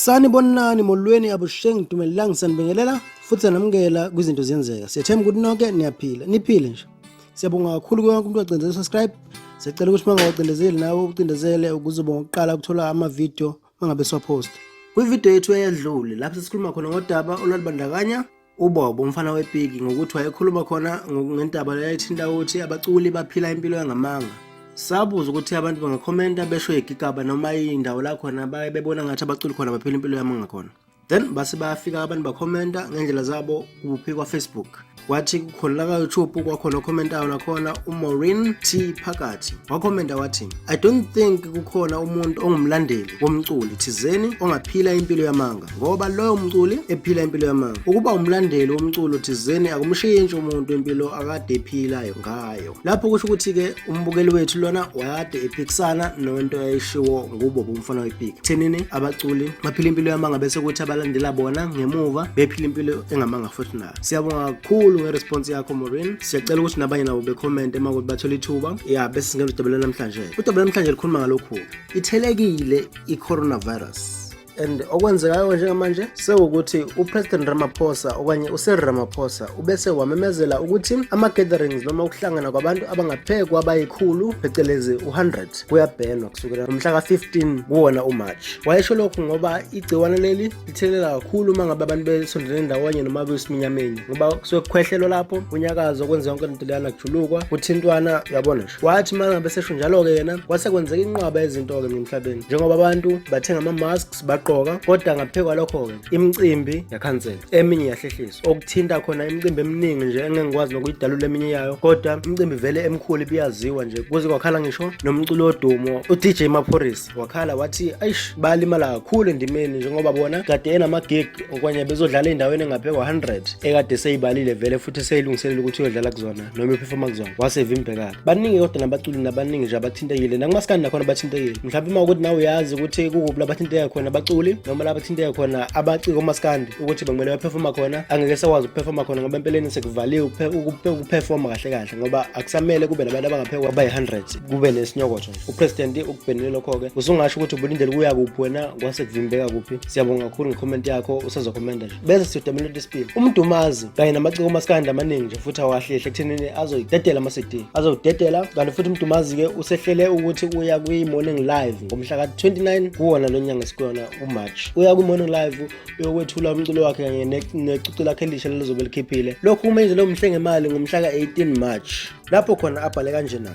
Sanibonani, molweni, abusheng, dumelang, sanibingelela futhi sanamukela kwizinto ziyenzeka. Siyathemba ukuthi nonke niyaphila, niphile nje. Siyabonga kakhulu kuyo wonke umuntu wacindezela subscribe. Siyacela ukuthi uma ungawacindezeli nawe ucindezele ukuze ube ngokuqala ukuthola ama-video uma ngabe siwaphosta. Kwividiyo yethu eyedlule lapho sesikhuluma khona ngodaba olwalubandakanya uBobo umfana wepiki ngokuthi wayekhuluma khona ngendaba eyayithinta ukuthi abaculi baphila impilo yangamanga. Sabuza ukuthi abantu bangakhomenta besho igigaba noma indawo la khona baye bebona ngathi abaculi khona baphila impilo yamanga khona. Then base bayafika abantu bakhomenta ngendlela zabo kuphi kwa-Facebook. Kwathi kukhona la ka-YouTube kwakhona okhomentayo nakhona uMaureen T Phakathi wakhomenta wathi, I don't think kukhona umuntu ongumlandeli womculi thizeni ongaphila impilo yamanga ngoba loyo mculi ephila impilo yamanga. Ukuba umlandeli womculo thizeni akumshintshi umuntu impilo akade ephilayo ngayo. Lapho kusho ukuthi-ke umbukeli wethu lona wayade ephikisana nento eyayishiwo nguBobo umfana wepiki. Thenini abaculi baphila impilo yamanga bese kuthi abalandela bona ngemuva bephila impilo engamanga futhi nayo. Siyabonga kakhulu ngeresponse yakho Maureen. Siyacela ukuthi nabanye nabo becomment uma ukuthi bathola ithuba. Ya bese singena udaba lwanamhlanje. Udaba lwanamhlanje likhuluma ngalokhu. Ithelekile i-coronavirus. And okwenzekayo njengamanje sewukuthi uPresident Ramaphosa okanye uCyril Ramaphosa ubese wamemezela ukuthi ama-gatherings noma ukuhlangana kwabantu abangaphekwa abayikhulu phecelezi u-100 kuyabhenwa kusukela ngomhla ka-15 kuwona uMarch. Wayesho lokhu ngoba igciwane leli lithelela kakhulu uma ngabe abantu besondelene ndawonye noma besiminyamenye ngoba kusuke kukhwehlelwa lapho kunyakazwa kwenza yonke lento leyana kujulukwa kuthintwana uyabona nje. Wathi uma ngabe sesho njalo-ke yena kwase kwenzeka inqwaba yezinto-ke emhlabeni njengoba abantu bathenga ama-masks bagqoka kodwa ngaphe kwalokho-ke imicimbi yakhansela eminye yahlehliswa okuthinta khona imicimbi eminingi nje engeke ngikwazi nokuyidalula eminye yayo kodwa imicimbi vele emikhulu ibiyaziwa nje kuze kwakhala ngisho nomculo wodumo uDJ Maphorisa wakhala wathi eish balimala kakhulu endimeni njengoba bona kade enama-gig okanye bezodlala endaweni engaphe kwa-100 ekade seyibalile vele futhi seyilungiselela ukuthi uyodlala kuzona noma iphefoma kuzona wase vimbekala. Baningi kodwa nabaculi nabaningi nje abathintekile nakumaskandi nakhona bathintekile. Mhlawumbe uma ukuthi nawe uyazi ukuthi kukuphi labathinteka khona abaculi noma labathinteka khona abaciko omaskandi ukuthi bekumele baphefoma khona angeke sekwazi ukuphefoma khona ngoba empeleni sekuvaliwe ukuphefoma kahle kahle ngoba akusamele kube nabantu abangaphekwa abayi-100 kube nesinyokotho nje. Upresident ukubhenile lokho-ke usungasho ukuthi ubulindele kuya kuphi wena kwase kuvimbeka kuphi. Siyabonga kakhulu ngecomment yakho usazokhomenta nje. Bese siyodamela isipili umdumazi kanye namaciko omaskandi amaningi nje futhi awahlehle ekuthenini azoyidedela ama-CD azowudedela kanti futhi umdumazi-ke usehlele ukuthi uya kwi-morning live ngomhla ka-29 kuwona lo nyanga esikuyona umarch. Uya kwi-morning live uyokwethula umculo wakhe kanye necucu lakhe elisha lelizobe likhiphile. Lokhu kumenzele umhlengemali ngomhla ka-18 March lapho khona abhale kanjena.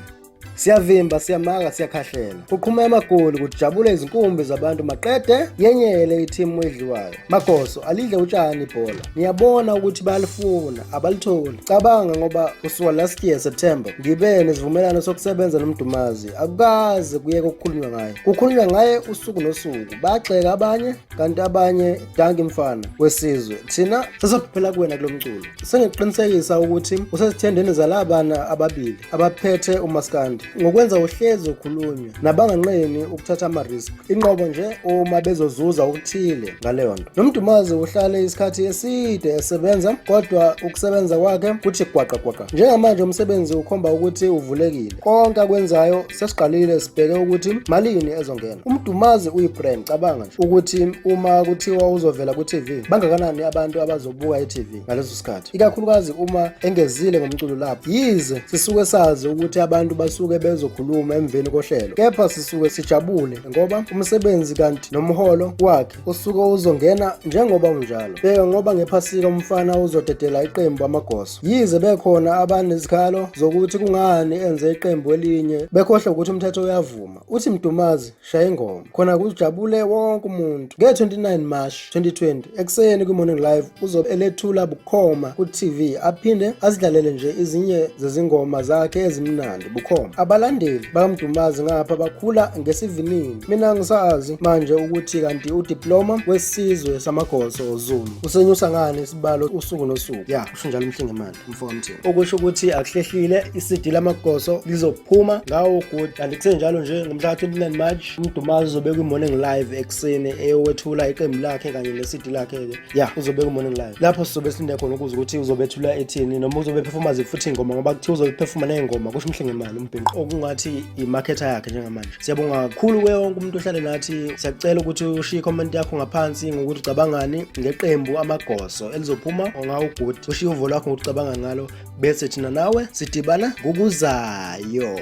Siyavimba, siyamaka, siyakhahlela. Kuqhuma amagoli, kujabule izinkumbi zabantu maqede yenyele ithimu edliwayo. Magoso alidle utshani ibhola. Niyabona ukuthi bayalifuna, abalitholi. Cabanga ngoba kusuka last year September ngibe nesivumelwano sokusebenza noMdumazi. Akukaze kuyeke ukukhulunywa ngaye. Kukhulunywa ngaye usuku nosuku. Bagxeka abanye kanti abanye danki mfana wesizwe. Thina sesophephela kuwena kulo mculo. Sengiqinisekisa ukuthi usezithendeni zalabana ababili abaphethe umaskandi ngokwenza uhlezi ukhulunywa nabanganqeni ukuthatha ama-risk inqobo nje uma bezozuza okuthile ngaleyo nto. Nomdumazi uhlale isikhathi eside esebenza kodwa ukusebenza kwakhe kuthi gwaqa gwaqa. Njengamanje umsebenzi ukhomba ukuthi uvulekile. Konke akwenzayo sesiqalile sibheke ukuthi malini ezongena. Umdumazi uyi-brand cabanga nje ukuthi uma kuthiwa uzovela ku-TV bangakanani abantu abazobuka i-TV ngaleso sikhathi ikakhulukazi uma engezile ngomculo lapho. Yize sisuke sazi ukuthi abantu basuke bezokhuluma emveni kohlelo kepha sisuke sijabule ngoba umsebenzi kanti nomholo wakhe usuke uzongena njengoba unjalo. Bheka ngoba ngephasika umfana uzodedela iqembu amagoso. Yize bekhona abanezikhalo zokuthi kungani enze iqembu elinye bekhohlwa ukuthi umthetho uyavuma. Uthi Mdumazi shaya ingoma khona kujabule wonke umuntu. Nge-29 March 2020 ekuseni kwi-Morning Live uzobe elethula bukhoma ku-TV aphinde azidlalele nje ezinye zezingoma zakhe ezimnandi bukhoma. Abalandeli bakaMdumazi ngapha bakhula ngesivinini. Mina ngisazi manje ukuthi kanti udiploma wesizwe samagoso Zulu usenyusa ngani isibalo usuku nosuku. Ya usho njalo uMhlengemali umfo kaMthini. Okusho ukuthi akuhlehlile i-CD lamagoso lizophuma ngawo good kanti kusenjalo nje ngomhla ka-29 March uMdumazi uzobe kwi-Morning Live ekuseni eyokwethula iqembu lakhe kanye ne-CD lakhe-ke. Ya uzobe kwi-Morning Live lapho sizobe silinde khona ukuze ukuthi uzobethula ethini noma uzobe ephefoma ziphi futhi iy'ngoma ngoba kuthiwa uzobe ephefoma ney'ngoma kusho uMhlengemali umbhinqo. Okungathi imarketer yakhe njengamanje. Siyabonga kakhulu kuye wonke umuntu ohlale nathi. Siyacela ukuthi ushiye i-comment yakho ngaphansi ngokuthi ucabangani ngeqembu Amagoso elizophuma ngawu-good. Ushiye uvo lwakho ngokuthi ucabanga ngalo, bese thina nawe sidibana ngokuzayo.